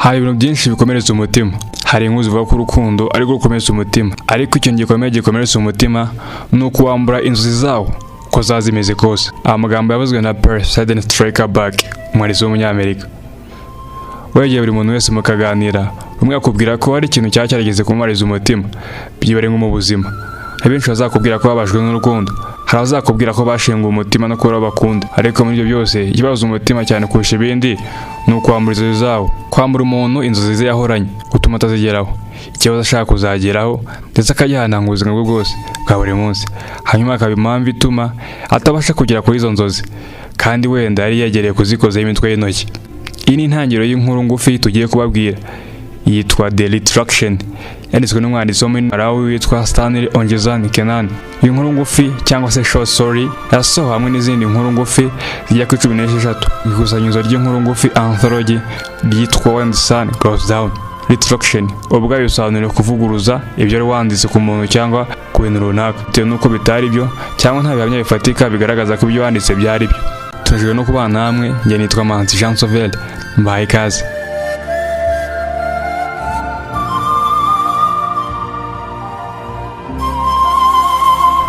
Hari ibintu byinshi bikomeretsa umutima. Hari inkuru zivuga ko urukundo ari rwo rukomeretsa umutima, ariko ikintu gikomeye gikomeretsa umutima ni ukuwambura inzozi zawo uko zaba zimeze kose. Aya magambo yavuzwe na Per Seidenstricker-Bach, umwanditsi w'umunyamerika. Wegeye buri muntu wese mukaganira, umwe akubwira ko hari ikintu cyaba cyarigeze kumubariza umutima, byibare nko mu buzima. Hari benshi bazakubwira ko babajwe n'urukundo, hari abazakubwira ko bashenguwe umutima no kubura abo bakunda, ariko muri ibyo byose ikibabaza umutima cyane kurusha ibindi ni ukwambura inzozi zawo, kwambura umuntu inzozi ze yahoranye, gutuma atazigeraho, ikibazo ashaka kuzageraho, ndetse akagihananga ubuzima bwe bwose bwa buri munsi, hanyuma hakaba impamvu ituma atabasha kugera kuri izo nzozi, kandi wenda yari yegereye kuzikozaho imitwe y'intoki. Iyi ni intangiriro y'inkuru ngufi tugiye kubabwira, yitwa The Retraction, yanditswe n'umwanditsi wo muri Malawi witwa Stanley Onjezani Kenani. Iyi nkuru ngufi cyangwa se short story yasohowe hamwe n'izindi nkuru ngufi zigera kuri 16 mu ikusanyirizo ry'inkuru ngufi anthology ryitwa When the Sun Goes Down. Retraction ubwayo bisobanura kuvuguruza ibyo wari wanditse ku muntu cyangwa ku bintu runaka, bitewe n'uko bitari byo cyangwa nta bihamya bifatika bigaragaza ko ibyo wanditse byari byo. Tunejejwe no kubana namwe, njye nitwa Manzi Jean Sauveur, mbahaye ikaze.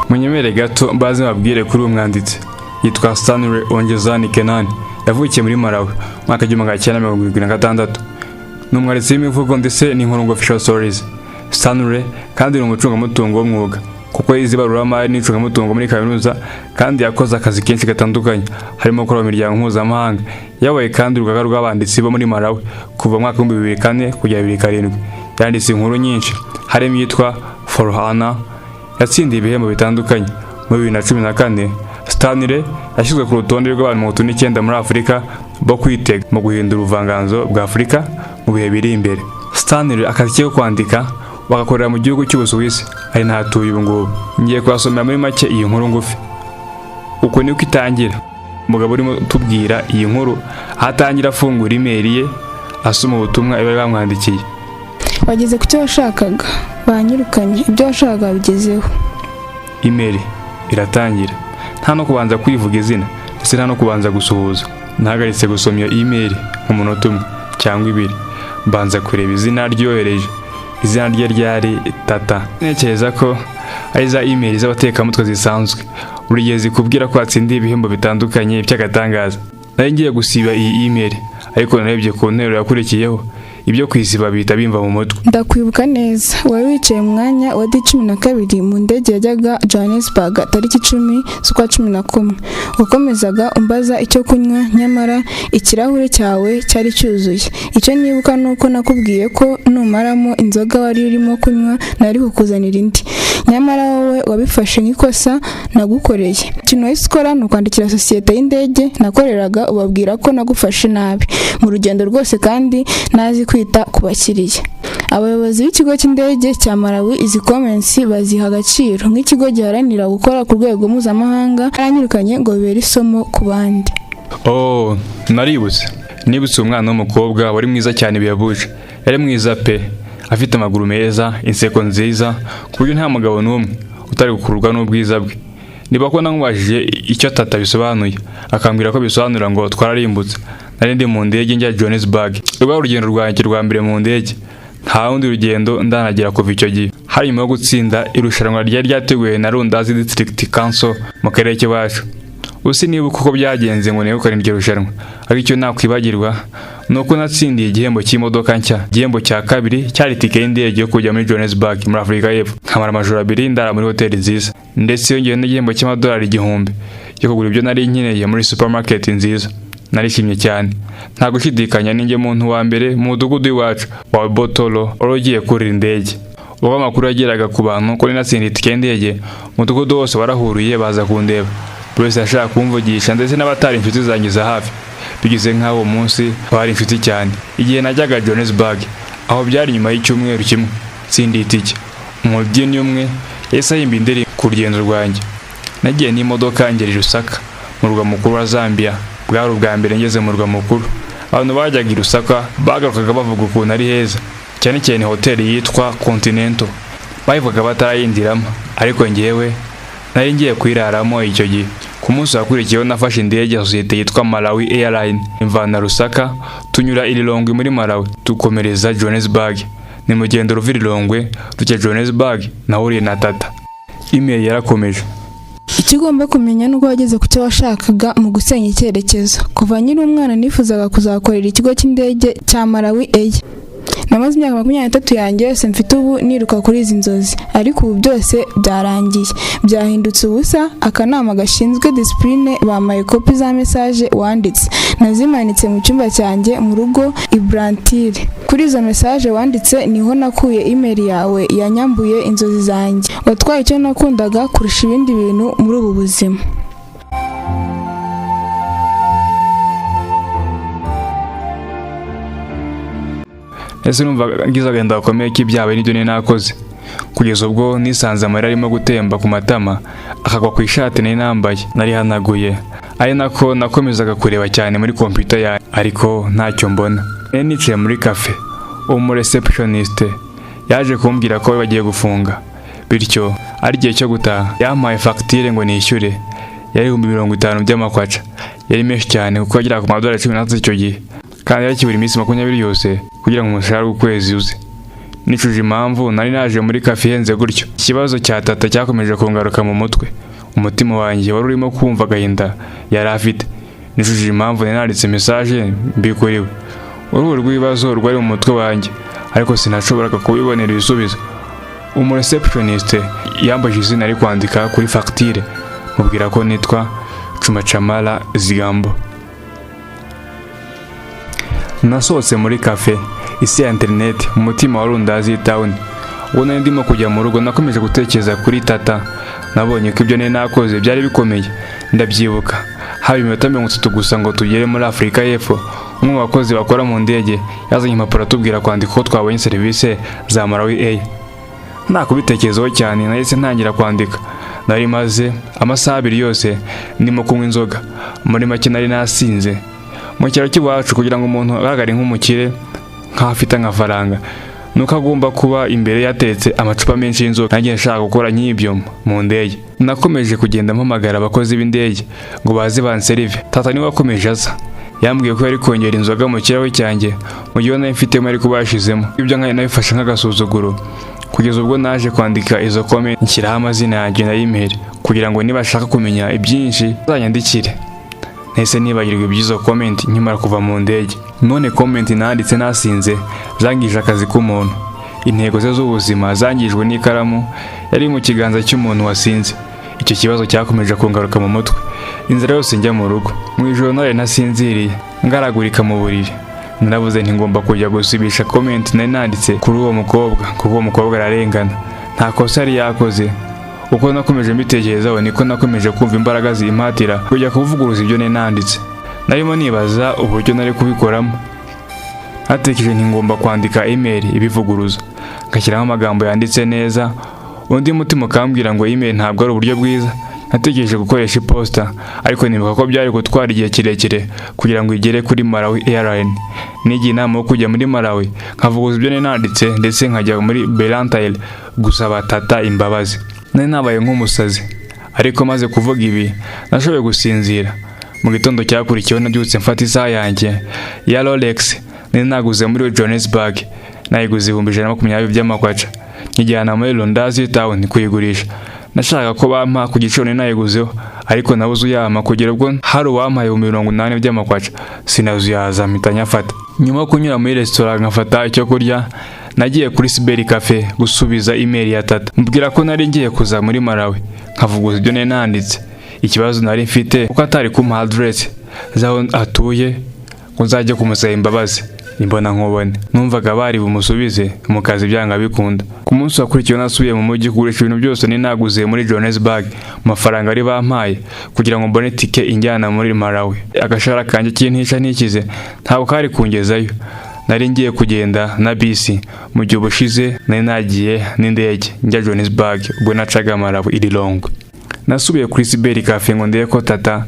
Munyemere gato mbaze mbabwire kuri uwo mwanditsi. Yitwa Stanley Onjezani Kenani, yavukiye muri Malawi mu mwaka 1976. Ni umwanditsi w'imivugo ndetse n'inkuru ngufi short stories. Stanley kandi ni umucungamutungo w'umwuga, kuko yize ibaruramari n'icungamutungo muri kaminuza, kandi yakoze akazi kenshi gatandukanye harimo gukora mu miryango mpuzamahanga. Yabaye kandi urugaga rw'abanditsi bo muri Malawi kuva mu mwaka 2004 kugera 2007. Yanditse inkuru nyinshi harimo iyitwa For Hana, yatsindiye ibihembo bitandukanye. Muri 2014 Stanley yashyizwe ku rutonde rw'abantu 39 muri Afurika bo kwitega mu guhindura ubuvanganzo bwa Afurika mu bihe biri imbere. Stanley akazi ke ko kwandika bagakorera mu gihugu cy'Ubusuwisi, ari ntatuye ubu ngubu. Ngiye kubasomera muri make iyi nkuru ngufi. Uko niko itangira. Umugabo urimo tubwira iyi nkuru atangira afungura email ye, asoma ubutumwa iba bamwandikiye. Wageze ku cyo washakaga, banyirukanye, ibyo washakaga wabigezeho. Email iratangira, nta no kubanza kwivuga izina ndetse nta no kubanza gusuhuza. Nahagaritse gusoma iyo email nk'umunota umwe cyangwa ibiri, mbanza kureba izina ryohereje. Izina rye ryari Tata. Ntekereza ko ari za email z'abatekamutwe zisanzwe, buri gihe zikubwira ko watsindiye ibihembo bitandukanye by'agatangaza. Nari ngiye gusiba iyi email, ariko narebye ku nteruro yakurikiyeho, ibyo kwisiba bihita bimva mu mutwe. Ndakwibuka neza, wari wicaye mu mwanya wa D12 mu ndege yajyaga Johannesburg tariki 10 z'ukwa 11. Wakomezaga umbaza icyo kunywa, nyamara ikirahure cyawe cyari cyuzuye. Icyo nibuka ni uko nakubwiye ko numaramo inzoga wari urimo kunywa nari kukuzanira indi, nyamara wowe wabifashe nk'ikosa nagukoreye. Ikintu wahise ukora ni ukwandikira sosiyete y'indege nakoreraga, ubabwira ko nagufashe nabi mu rugendo rwose kandi nazi kwita ku bakiriya. Abayobozi b'ikigo cy'indege cya Malawi izi comments baziha agaciro nk'ikigo giharanira gukora ku rwego mpuzamahanga. Baranyirukanye ngo bibere isomo ku bandi. Oh, naributse. Nibutse umwana w'umukobwa wari mwiza cyane bihebuje. Yari mwiza pe, afite amaguru meza, inseko nziza, ku buryo nta mugabo n'umwe utari gukururwa n'ubwiza bwe. Niba ko namubajije icyo tata bisobanuye, akambwira ko bisobanura ngo twararimbutse. Nari ndi mu ndege njya Johannesburg. Rwari urugendo rwanjye rwa mbere mu ndege. Nta rundi rugendo ndanagira kuva icyo gihe. Hari nyuma yo gutsinda irushanwa ryari ryateguwe na Lundazi District Council mu karere k'iwacu. Usi niba uko byagenze ngo negukane iryo rushanwa, ariko icyo nakwibagirwa ni uko natsindiye igihembo cy'imodoka nshya. Igihembo cya kabiri cyari itike y'indege yo kujya muri Johannesburg muri Afurika y'Epfo, nkamara amajoro abiri ndara muri hoteli nziza, ndetse yongeyeho n'igihembo cy'amadolari 1000 yo kugura ibyo nari nkeneye muri supermarket nziza. Narishimye cyane, nta gushidikanya ninjye muntu wa mbere mu mudugudu w'iwacu wa Botolo wari ugiye kurira indege. Ubwo amakuru yageraga ku bantu ko natsindiye itike y'indege, umudugudu wose warahuruye baza kundeba. Buri wese yashaka kumvugisha, ndetse n'abatari inshuti zanjye za hafi bigize nk'aho uwo munsi bari inshuti cyane. Igihe najyaga Johannesburg, aho byari nyuma y'icyumweru kimwe tsindiye itike, umubyinnyi umwe yahise ahimba indirimbo ku rugendo rwanjye. Nagiye n'imodoka ngera i Lusaka, mu murwa mukuru wa Zambia. Bwari ubwa mbere ngeze mu murwa mukuru. Abantu bajyaga i Lusaka bagarukaga bavuga ukuntu ari heza, cyane cyane hoteli yitwa Continental. Bayivugaga batarayinjiramo, ariko njyewe nari ngiye kuyiraramo icyo gihe. Ku Ku munsi wakurikiyeho nafashe indege ya sosiyete yitwa Malawi Airline imvana Lusaka, tunyura i Lilongwe muri Malawi, dukomereza Johannesburg. Ni mu rugendo ruva i Lilongwe rujya Johannesburg nahuriye na Tata. Email yarakomeje. Icyo ugomba kumenya ni uko wageze ku cyo washakaga mu gusenya icyerekezo. Kuva nkiri umwana nifuzaga kuzakorera ikigo cy'indege cya Malawi Air. Namaze imyaka 23 yanjye yose mfite ubu niruka kuri izi nzozi, ariko ubu byose byarangiye, byahindutse ubusa. Akanama gashinzwe disipurine bampaye kopi za message wanditse, nazimanitse mu cyumba cyanjye mu rugo i Blantyre. Kuri izo message wanditse niho nakuye email yawe yanyambuye inzozi zanjye. Watwaye icyo nakundaga kurusha ibindi bintu muri ubu buzima. Ese numva ngize agahinda gakomeye k'ibyabaye n'ibyo nari nakoze, kugeza ubwo nisanze amarira arimo gutemba ku matama akagwa ku ishati nari nambaye. Narihanaguye ari nako nakomezaga kureba cyane muri kompiyuta yanjye, ariko ntacyo mbona. Nari nicaye muri cafe, umu receptionist yaje kumbwira ko bagiye gufunga, bityo ari igihe cyo gutaha. Yampaye fagitire ngo nishyure, yari 50,000 by'amakwaca. Yari menshi cyane kuko yageraga ku madolari 13 icyo gihe, kandi yakibura iminsi 20 yose kugira ngo umushahara w'ukwezi uze. Nicuje impamvu nari naje muri cafe ihenze gutyo. Ikibazo cya Tata cyakomeje kungaruka mu mutwe. Umutima wanjye wari urimo kumva agahinda yari afite. Nicuje impamvu nari nanditse message mbikuriwe. Uruhu rw'ibibazo rwari mu mutwe wanjye, ariko sinashoboraga kubibonera ibisubizo. Umu receptionist yambajije izina ari kwandika kuri fagitire, mubwira ko nitwa Chumachamala Zigambo. Nasohotse muri cafe isi ya interineti, umutima wari undazi town. Ubwo nari ndimo kujya mu rugo nakomeje gutekereza kuri Tata. Nabonye ko ibyo nari nakoze byari bikomeye, ndabyibuka. Haba iminota 30 gusa ngo tugere muri Afurika y'Epfo. Umwe mu bakozi bakora mu ndege yazanye impapuro atubwira kwandika uko twabonye serivisi za Malawi Air. Nta kubitekerezaho cyane nahise ntangira kwandika. Nari maze amasaha 2 yose ndimo kunywa inzoga, muri make nari nasinze. Mu cyaro cy'iwacu kugira ngo umuntu agaragare nk'umukire, nk'aho afite amafaranga, nuko agomba kuba imbere yateretse amacupa menshi y'inzoga. Nanjye nshaka gukora nk'ibyo mu ndege. Nakomeje kugenda mpamagara abakozi b'indege ngo baze banserive. Tata niwe wakomeje aza. Yambwiye ko yari kongera inzoga mu kirahure cyanjye mu gihe nari mfitemo ariko bashizemo. Ibyo nkaye nabifashe nk'agasuzuguro, kugeza ubwo naje kwandika izo comment nshyiraho amazina yanjye na email kugira ngo nibashaka kumenya ibyinshi bazanyandikire. Nahise nibagirwa iby'izo comment nkimara kuva mu ndege. None comment nanditse nasinze zangije akazi k'umuntu. Intego ze z'ubuzima zangijwe n'ikaramu yari mu kiganza cy'umuntu wasinze. Icyo kibazo cyakomeje kungaruka mu mutwe inzira yose njya mu rugo. Mu ijoro nari nasinziriye ngaragurika mu buriri. Naravuze nti ngomba kujya gusibisha comment nari nanditse kuri uwo mukobwa, kuko uwo mukobwa ararengana, nta kosa yari yakoze. Uko nakomeje mbitekerezaho niko nakomeje kumva imbaraga zimpatira kujya kuvuguruza ibyo nari nanditse. Narimo nibaza uburyo nari kubikoramo. Natekereje nti ngomba kwandika email ibivuguruza, ngashyiraho amagambo yanditse neza. Undi mutima ukambwira ngo email ntabwo ari uburyo bwiza. Natekereje gukoresha iposita, ariko nibuka ko byari gutwara igihe kirekire kugira ngo igere kuri Malawi Airline. Nigiye inama yo kujya muri Malawi nkavuguruza ibyo nari nanditse, ndetse nkajya muri Blantyre gusaba Tata imbabazi. Nari nabaye nk'umusazi, ariko maze kuvuga ibi nashoboye gusinzira. Mu gitondo cyakurikiyeho nabyutse mfata isaha yanjye ya Rolex nari naguze muri Johannesburg. Nayiguze 120,000 by'amakwaca, nkijyana muri Lundazi Town kuyigurisha. Nashakaga ko bampa ku giciro nari nayiguzeho, ariko nabuze uyampa kugera ubwo hari uwampaye 80,000 by'amakwaca. Sinazuyaza mpita nyafata. Nyuma yo kunyura muri resitora nkafata icyo kurya, nagiye kuri Cyber Cafe gusubiza email ya Tata, mubwira ko nari ngiye kuza muri Malawi nkavuguza ibyo nari nanditse. Ikibazo nari mfite kuko atari kumpa address z'aho atuye ngo nzajye kumusaba imbabazi imbona nkubone. Numvaga bari bumusubize mu kazi byanga bikunda. Ku munsi wakurikiyeho nasubiye mu mujyi kugurisha ibintu byose nari naguze muri Johannesburg, amafaranga ari bampaye kugira ngo mbone tike injyana muri Malawi. Agashahara kanjye kintisha ntikize ntabwo kari kungezayo. Nari ngiye kugenda na bisi mu gihe ubushize nari nagiye n'indege njya Johannesburg, ubwo nacaga Malawi i Lilongwe. Nasubiye kuri Cyber Cafe ngo ndebe ko Tata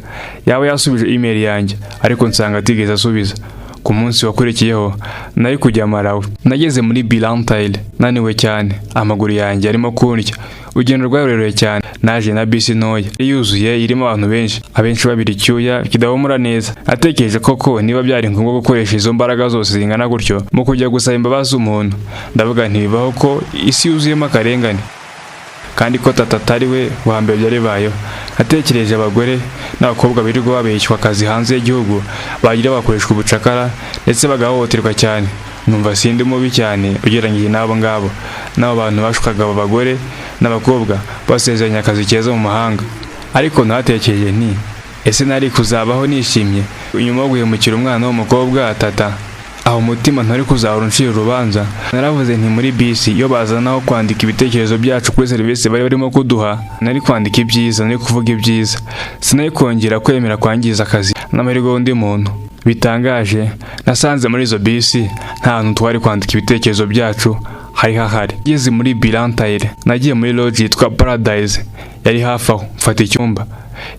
yaba yasubije email yanjye, ariko nsanga atigeze asubiza. Ku munsi wakurikiyeho nari kujya Malawi. Nageze muri Blantyre naniwe cyane, amaguru yanjye arimo kundya, Urugendo rwari rurerure cyane. Naje na bisi ntoya yari yuzuye, irimo abantu benshi, abenshi babira icyuya kidahumura neza. Natekereje koko niba byari ngombwa gukoresha izo mbaraga zose zingana gutyo mu kujya gusaba imbabazi umuntu. Ndavuga nti bibaho ko isi yuzuyemo akarengane, kandi ko tata atari we wa mbere byari bibayeho. Natekereje abagore n'abakobwa birirwa babeshywa akazi hanze y'igihugu, bagira bakoreshwa ubucakara ndetse bagahohoterwa cyane. Numva sindi mubi cyane ugereranyije n'abo ngabo, n'abo bantu bashukaga abo bagore n'abakobwa basezeranya akazi keza mu mahanga. Ariko natekereje nti ese nari kuzabaho nishimye nyuma yo guhemukira umwana w'umukobwa tata? Aho umutima ntari kuzahora uncira urubanza. Naravuze nti muri bisi iyo bazanaho kwandika ibitekerezo byacu kuri serivisi bari barimo kuduha, nari kwandika ibyiza, nari kuvuga ibyiza. Sinari kongera kwemera kwangiza akazi n'amahirwe y'undi muntu. Bitangaje, nasanze muri izo bisi nta hantu twari kwandika ibitekerezo byacu hari hahari. Ngeze muri Blantyre, nagiye muri lodge yitwa Paradise yari hafi aho, mfata icyumba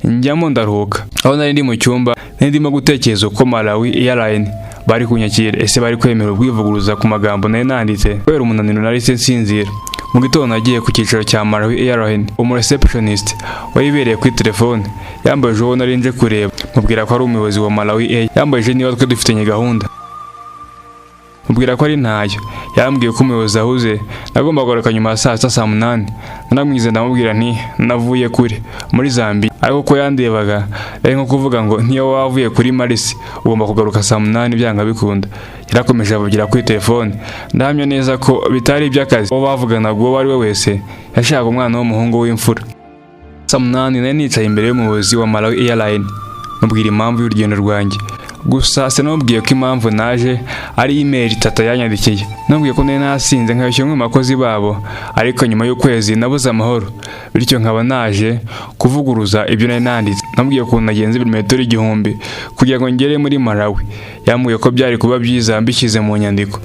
njyamo ndaruhuka. Aho nari ndi mu cyumba, nari ndimo gutekereza uko Malawi Airline bari kunyakira. Ese bari kwemera ubwivuguruza ku magambo nari nanditse? Kubera umunaniro nahise nsinzira. Mu gitondo nagiye ku cyicaro cya Malawi Airline. Umu receptionist wayibereye kuri telefone yambajije uwo nari nje kureba, mubwira ko ari umuyobozi wa Malawi Air. Yambajije niba twe dufitanye gahunda, mubwira ko ari ntayo. Yambwiye ko umuyobozi ahuze, nagomba kugaruka nyuma ya saa sita, saa munani. Naramwize, ndamubwira nti navuye kure muri Zambia, ariko uko yandebaga yari nko kuvuga ngo niyo wavuye kuri Mars ugomba kugaruka saa munani byanga bikunda. Yarakomeje avugira kuri telefone. Ndahamya neza ko bitari iby'akazi. Uwo bavuganaga, uwo ari we wese, yashakaga umwana w'umuhungu w'imfura. Saa munani nari nicaye imbere y'umuyobozi wa Malawi Airline, mubwira impamvu y'urugendo rwanjye. Gusa sinamubwiye ko impamvu naje ari email tata yanyandikiye. Namubwiye ko nari nasinze nkabeshya umwe mu bakozi babo, ariko nyuma y'ukwezi nabuze amahoro, bityo nkaba naje kuvuguruza ibyo nari nanditse. Namubwiye ukuntu nagenze ibirometero 1000 kugira ngo ngere muri Malawi. Yambwiye ko byari kuba byiza mbishyize mu nyandiko.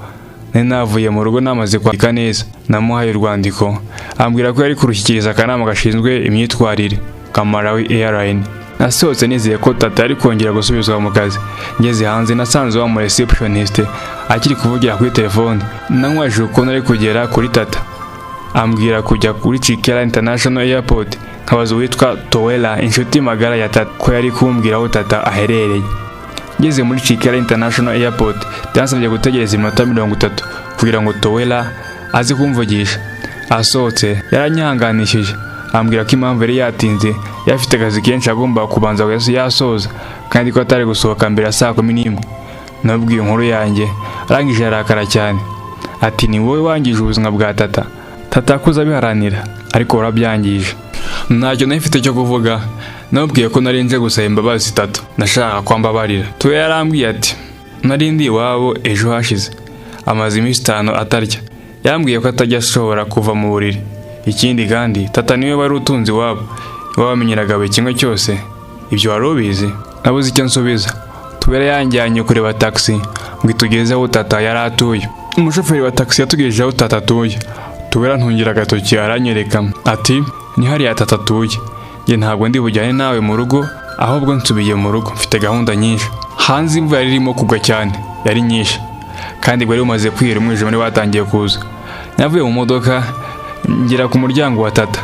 Nari navuye mu rugo namaze kwandika neza. Namuhaye urwandiko, ambwira ko yari kurushyikiriza akanama gashinzwe imyitwarire ka Malawi Airline. Nasohotse nizeye ko tata yari kongera gusubizwa mu kazi. Ngeze hanze, nasanze wa mu receptionist akiri kuvugira kuri telefone. Namubajije uko nari kugera kuri tata, ambwira kujya kuri Chikera International Airport nkabaza uwitwa Towela, inshuti magara ya tata, ko yari kumbwira aho tata aherereye. Ngeze muri Chikera International Airport, byansabye gutegereza iminota 30 kugira ngo Towela aze kumvugisha. Asohotse yaranyihanganishije, ambwira ko impamvu yari yatinze yari afite akazi kenshi agomba kubanza yasoza, kandi ko atari gusohoka mbere ya saa 11. Nabwiye inkuru yanjye, arangije arakara cyane ati ni wowe wangije ubuzima bwa tata. Tata yakuze abiharanira, ariko warabyangije. Ntacyo nari mfite cyo kuvuga. Namubwiye ko nari nje gusaba imbabazi tata, nashakaga ko ambabarira. Tuwe yarambwiye ati nari ndi iwabo ejo hashize, amaze iminsi 5 atarya. Yambwiye ko atajya ashobora kuva mu buriri. Ikindi kandi tata niwe wari utunze iwabo, niwe wamenyeraga buri kimwe cyose. Ibyo wari ubizi? Nabuze icyo nsubiza. Tubera yanjyanye kureba taxi ngo itugeze aho tata yari atuye. Umushoferi wa taxi yatugejeje aho tata atuye. Tubera ntungira agatoki aranyereka ati ni hariya tata atuye. Njye ntabwo ndi bujyane nawe mu rugo, ahubwo nsubiye mu rugo, mfite gahunda nyinshi. Hanze imvura yari irimo kugwa cyane, yari nyinshi, kandi bwari bumaze kwira, umwijima wari watangiye kuza. Navuye mu modoka ngera ku muryango wa tata.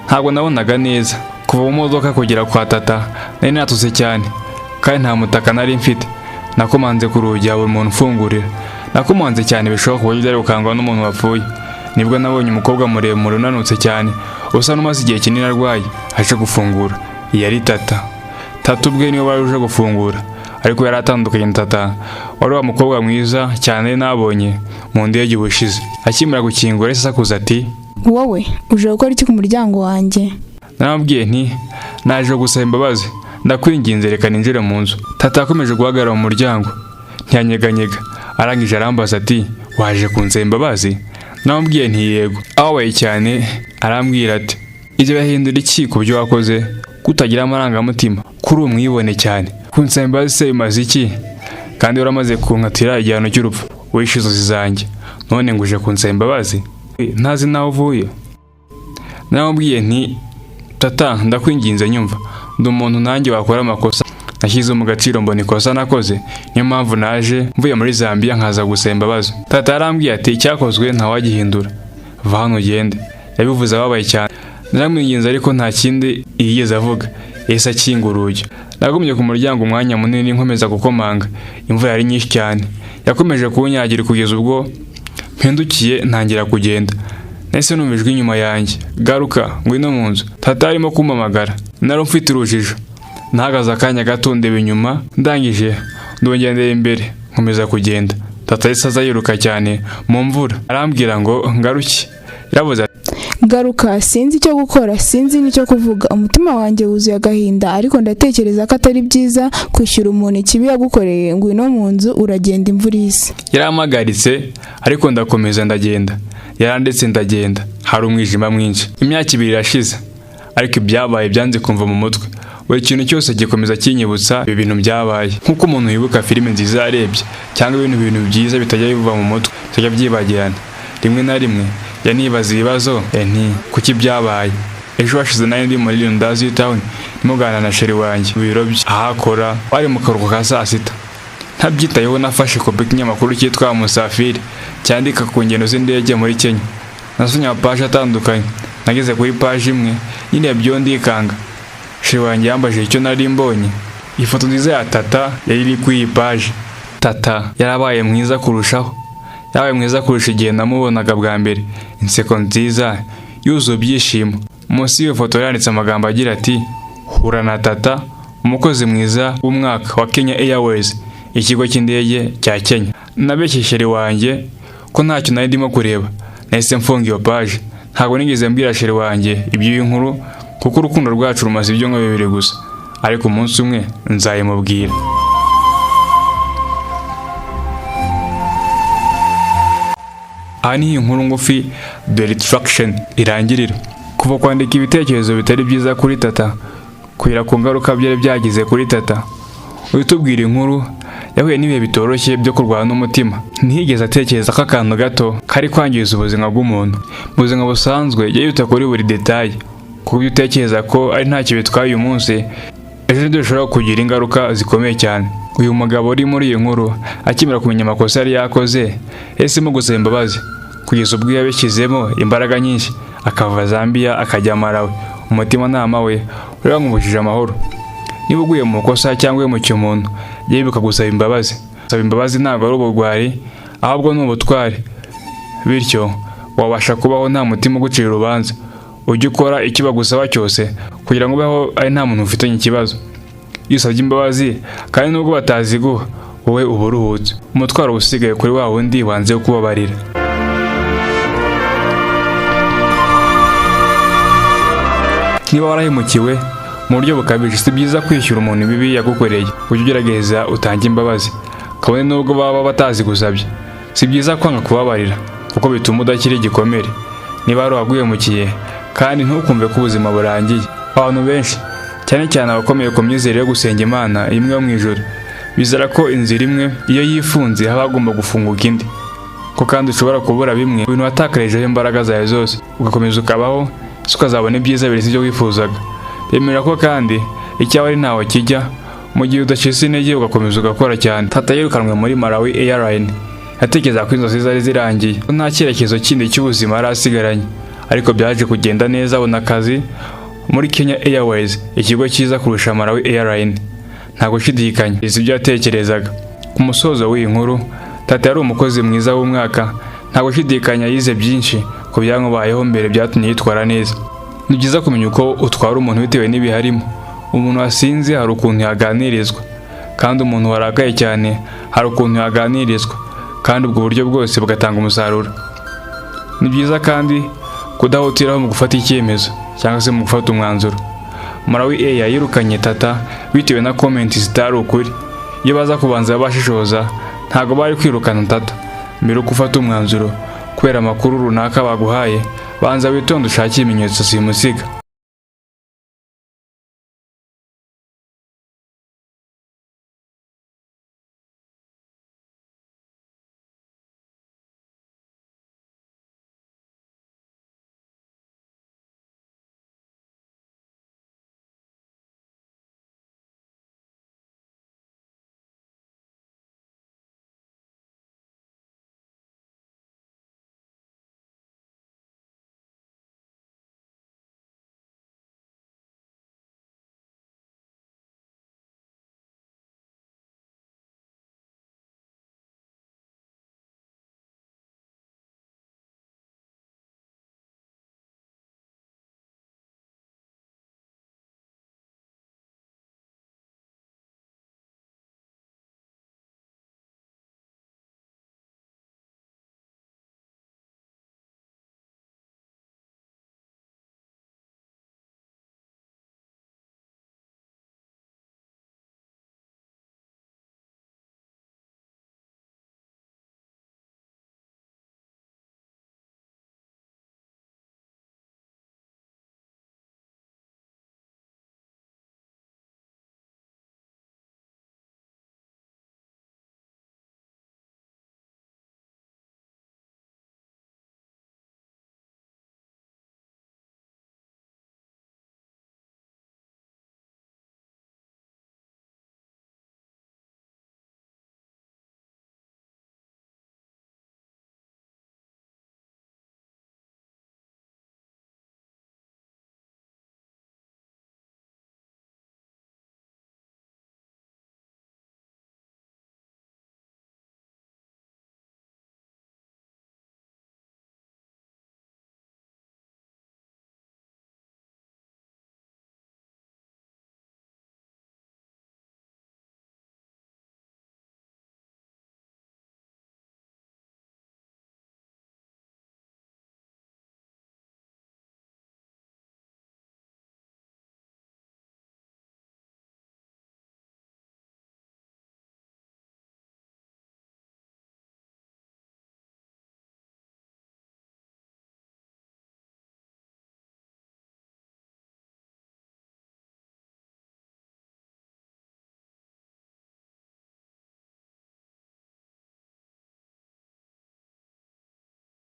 Ntabwo nabonaga neza kuva mu modoka kugera kwa tata. Nari natutse cyane kandi nta mutaka nari mfite. Nakomanze ku rugi, habura umuntu ufungurira. Nakomanze cyane bishoboka ku buryo byari gukangwa n'umuntu wapfuye. Nibwo nabonye umukobwa muremure unanutse cyane, usa n'umaze igihe kinini arwaye, aje gufungura. Yari tata. Tata ubwe niwe wari uje gufungura, ariko yari atandukanye na tata wari wa mukobwa mwiza cyane nabonye mu ndege ubushize. Akimara gukingura yahise asakuza ati Wowe uje gukora iki ku muryango wanjye? Naramubwiye nti naje gusaba imbabazi, ndakwinginze reka ninjire mu nzu. Tata yakomeje guhagarara mu muryango, ntiyanyeganyega. Arangije arambaza ati waje kunsaba imbabazi? Namubwiye nti yego. Ababaye cyane arambwira ati ibyo bahindura iki ku byo wakoze? Kutagira amarangamutima, kuri umwibone cyane. Kunsaba imbabazi se bimaze iki kandi waramaze kunkatira igihano cy'urupfu, wishe inzozi zanjye, none ngo uje kunsaba imbabazi ntazi naho uvuye? Namubwiye nti tata, ndakwinginze nyumva, ndi umuntu nanjye wakora amakosa. Nashyize mu gaciro mbona ikosa nakoze, niyo mpamvu naje mvuye muri Zambia nkaza gusaba imbabazi. Tata yarambwiye ati icyakozwe ntawagihindura, va hano ugende. Yabivuze ababaye cyane. Naramwinginze, ariko nta kindi yigeze avuga. Yahise akinga urugi. Nagumye ku muryango umwanya munini nkomeza gukomanga. Imvura yari nyinshi cyane, yakomeje kunyagira kugeza ubwo mpindukiye ntangira kugenda. Nahise numva ijwi inyuma yanjye: "Garuka, ngwino mu nzu." Tata arimo kumpamagara. Nari mfite urujijo. Nahagaze akanya gato ndeba inyuma, ndangije ndongera ndeba imbere, nkomeza kugenda. Tata yahise aza yiruka cyane mu mvura, arambwira ngo ngaruke. Yaravuze ati: "Garuka." Sinzi icyo gukora, sinzi n'icyo kuvuga. Umutima wanjye wuzuye agahinda, ariko ndatekereza ko atari byiza kwishyura umuntu ikibi yagukoreye. Ngwino mu nzu, uragenda imvura ihise. Yarampagaritse, ariko ndakomeza ndagenda. Yarandetse ndagenda, hari umwijima mwinshi. Imyaka 2 irashize, ariko ibyabaye byanze kumva mu mutwe. Buri kintu cyose gikomeza kinyibutsa ibi bintu byabaye, nk'uko umuntu yibuka filime nziza yarebye cyangwa ibintu byiza bitajya biva mu mutwe, bitajya byibagirana. Rimwe na rimwe yanibaza ibibazo nti: "Kuki byabaye?" Ejo hashize nari ndi muri Lundazi Town, ndimo na chéri wanjye mu biro bye ahakora. Bari mu karuhuko ka saa sita. Ntabyitayeho, nafashe kopi y'ikinyamakuru cyitwa Musafiri cyandika ku ngendo z'indege muri Kenya. Nasomye amapaji atandukanye. Nageze kuri paji imwe nyirebyeho ndikanga. Chéri wanjye yambajije icyo nari mbonye. Ifoto nziza ya Tata yari iri kuri iyi paji. Tata yarabaye mwiza kurushaho, yabaye mwiza kurusha igihe namubonaga bwa mbere. Inseko nziza yuzuye ibyishimo. Munsi y'iyo foto yanditse amagambo agira ati: "Hura na Tata, umukozi mwiza w'umwaka wa Kenya Airways, ikigo cy'indege cya Kenya." Nabeshye chéri wanjye ko ntacyo nari ndimo kureba. Nahise mfunga iyo paji. Ntabwo nigeze mbwira chéri wanjye iby'iyi nkuru, kuko urukundo rwacu rumaze ibyumweru 2 gusa, ariko umunsi umwe nzayimubwira. Aha niho inkuru ngufi The Retraction irangirira. Kuva kwandika ibitekerezo bitari byiza kuri Tata kugera ku ngaruka byari byagize kuri Tata, utubwira inkuru yahuye n'ibihe bitoroshye byo kurwana n'umutima. Ntiyigeze atekereza ko akantu gato kari kwangiza ubuzima bw'umuntu. Mu buzima busanzwe, jya wita kuri buri détail, kuko ibyo utekereza ko ari ntacyo bitwaye uyu munsi, ejo nibyo bishobora kugira ingaruka zikomeye cyane. Uyu mugabo uri muri iyi nkuru, akimara kumenya amakosa yari yakoze, yahisemo gusaba imbabazi, kugeza ubwo yabishyizemo imbaraga nyinshi akava Zambia akajya Malawi. Umutimanama we wari wamubujije amahoro. Niba uguye mu makosa cyangwa uhemukiye umuntu, jya wibuka gusaba imbabazi. Gusaba imbabazi ntabwo ari ubugwari, ahubwo ni ubutwari. Bityo wabasha kubaho nta mutima ugucira urubanza. Ujye ukora icyo bagusaba cyose kugira ngo ubeho ari nta muntu ufitanye ikibazo. Iyo usabye imbabazi, kandi nubwo bataziguha, wowe uba uruhutse. Umutwaro usigaye kuri wa wundi wanze kubabarira. Niba warahemukiwe mu buryo bukabije, si byiza kwishyura umuntu ibibi yagukoreye. Ujye ugerageza utange imbabazi, kabone nubwo baba batazigusabye. Si byiza kwanga kubabarira, kuko bituma udakira igikomere. Niba hari uwaguhemukiye kandi, ntukumve ko ubuzima burangiye. Abantu benshi, cyane cyane abakomeye ku myizerere yo gusenga Imana imwe yo mu ijuru, bizera ko inzira imwe iyo yifunze haba hagomba gufunguka indi, ko kandi ushobora kubura bimwe mu bintu watakarijeho imbaraga zawe zose, ugakomeza ukabaho, ese ukazabona ibyiza birenze ibyo wifuzaga. Bemera ko kandi icyawe ari ntaho kijya mu gihe udacitse intege, ugakomeza ugakora cyane. Tata yirukanwe muri Malawi Airline, yatekereza ko inzozi zari zirangiye, ko nta cyerekezo kindi cy'ubuzima yari asigaranye, ariko byaje kugenda neza, abona akazi muri Kenya Airways, ikigo cyiza kurusha Malawi Airline. Nta gushidikanya, izi ibyo yatekerezaga. Ku musozo w'iyi nkuru, Tata yari umukozi mwiza w'umwaka. Nta gushidikanya, yize byinshi ku byamubayeho mbere byatumye yitwara neza. Ni byiza kumenya uko utwara umuntu bitewe n'ibihe arimo. Umuntu wasinze hari ukuntu yaganirizwa, kandi umuntu warakaye cyane hari ukuntu yaganirizwa, kandi ubwo buryo bwose bugatanga umusaruro. Ni byiza kandi kudahutiraho mu gufata icyemezo cyangwa se mu gufata umwanzuro. Malawi Air yirukanye Tata bitewe na comment zitari ukuri. Iyo baza kubanza bashishoza, ntabwo bari kwirukana Tata. Mbere uko ufata umwanzuro kubera amakuru runaka baguhaye, banza witonde, ushake ibimenyetso simusiga.